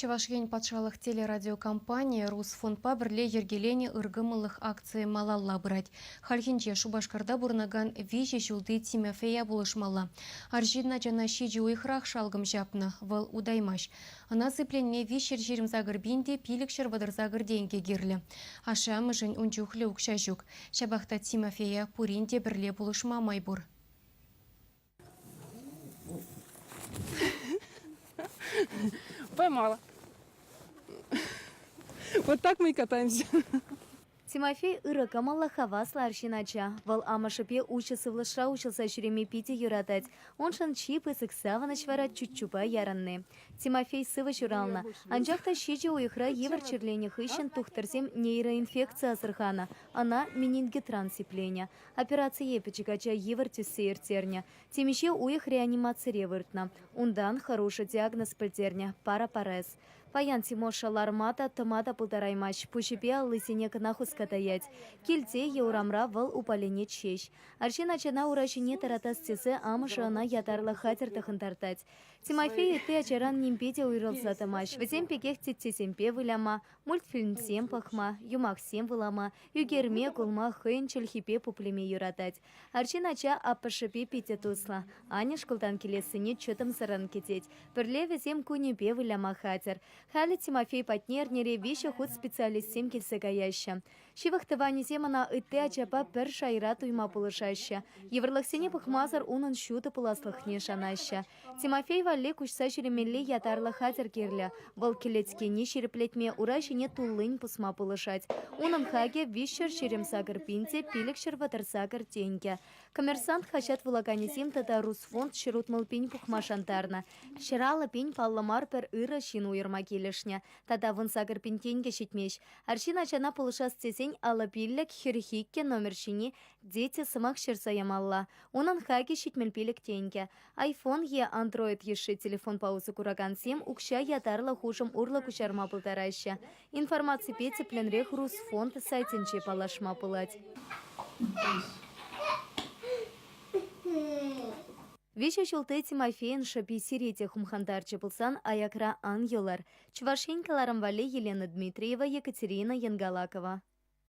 Чӑваш Ен патшалӑх телерадиокомпанийӗ Русфондпа пӗрле йӗркеленӗ ыркӑмӑллӑх акцийӗ малалла пырать. Хальхинче Шупашкарта пурӑнакан виҫӗ ҫулти Тимофея пулӑшмалла. Арҫын ачана ҫичӗ уйӑхрах шалкӑм ҫапнӑ, вӑл утаймасть. Ӑна сипленме 328 пин те 538 тенкӗ кирлӗ. Ашшӗ-амӑшӗн ун чухлӗ укҫа ҫук. Ҫапах та Тимофея пурин те пӗрле пулӑшма май пур. Поймала. Вот так мы и катаемся. Тимофей ырӑ кӑмӑллӑ, хаваслӑ арҫын ача. Вӑл амӑшӗпе уҫӑ сывлӑшра уҫӑлса ҫӳреме питӗ юратать. Уншӑн чи пысӑк савӑнӑҫ вара чуччупа ярӑнни. Тимофей сывӑ ҫуралнӑ. Анчах та ҫичӗ уйӑхра йывӑр чирленӗ хыҫҫӑн тухтӑрсем нейроинфекци асӑрханӑ, ӑна менингитран сипленӗ. Операцие пӗчӗк ача йывӑр тӳссе ирттернӗ. Темиҫе уйӑх реанимацире выртнӑ. Унтан хӑрушӑ диагноз пӗлтернӗ – парапарез. Паян Тимоша ларма та, тӑма та пултараймасть, пуҫӗпе аллисене кӑна хускатаять. Килте е урамра вӑл упаленет ҫеҫ. Арҫын ачана ура ҫине тӑратас тесе амӑшӗ ӑна ятарлӑ хатӗр тӑхӑнтартать. Тимофей ытти ачаран нимпе те уйрӑлса тӑмасть. Вӗсем пекех теттесемпе выляма, мультфильмсем пӑхма, юмахсем вулама, ӳкерме, кулма, хӑйӗн чӗлхипе пуплеме юратать. Арҫын ача аппӑшӗпе питӗ туслӑ. Аня шкултан килессине чӑтӑмсӑррӑн кӗтет. Пӗрле вӗсем кунӗпе выляма хатӗр. Халӗ Тимофей патне эрнере виҫӗ хут специалистсем килсе каяҫҫӗ. Ҫывӑх тӑванӗсем ӑна ытти ачапа пӗр шайра туйма пулӑшаҫҫӗ. Йывӑрлӑхсене пӑхмасӑр унӑн ҫутӑ пуласлӑхне шанаҫҫӗ. Тимофей валли куҫса ҫӳремелли ятарлӑ хатӗр кирлӗ. Вӑл кӗлеткене ҫирӗплетме, ура ҫине туллин пусма пулӑшать. Унӑн хакӗ 328 пин те 538 тенкӗ. Коммерсант хаҫат вулаканӗсем тата Русфонд 160 пин пухма шантарнӑ. 150 пин паллӑ мар пӗр ырӑ ҫын уйӑрма килӗшнӗ. Тата 18 пин тенкӗ ҫитмест. Арҫын ачана пулӑшас тесен 55 42 номер ҫине «Дети» сӑмах ҫырса ямалла. Унӑн хакӗ 75 тенкӗ. Айфон е Андроид йышши телефонпа усӑ куракансем укҫа ятарлӑ хушӑм урлӑ куҫарма пултараҫҫӗ. Информаципе тӗплӗнрех Русфонд сайтӗнче паллашма пулать. Виҫӗ ҫулти Тимофейӑн шӑпи сире те хумхантарчӗ пулсан аякра ан юлӑр. Чӑваш Ен кӑларӑм валли Елена Дмитриева, Екатерина Янгалакова.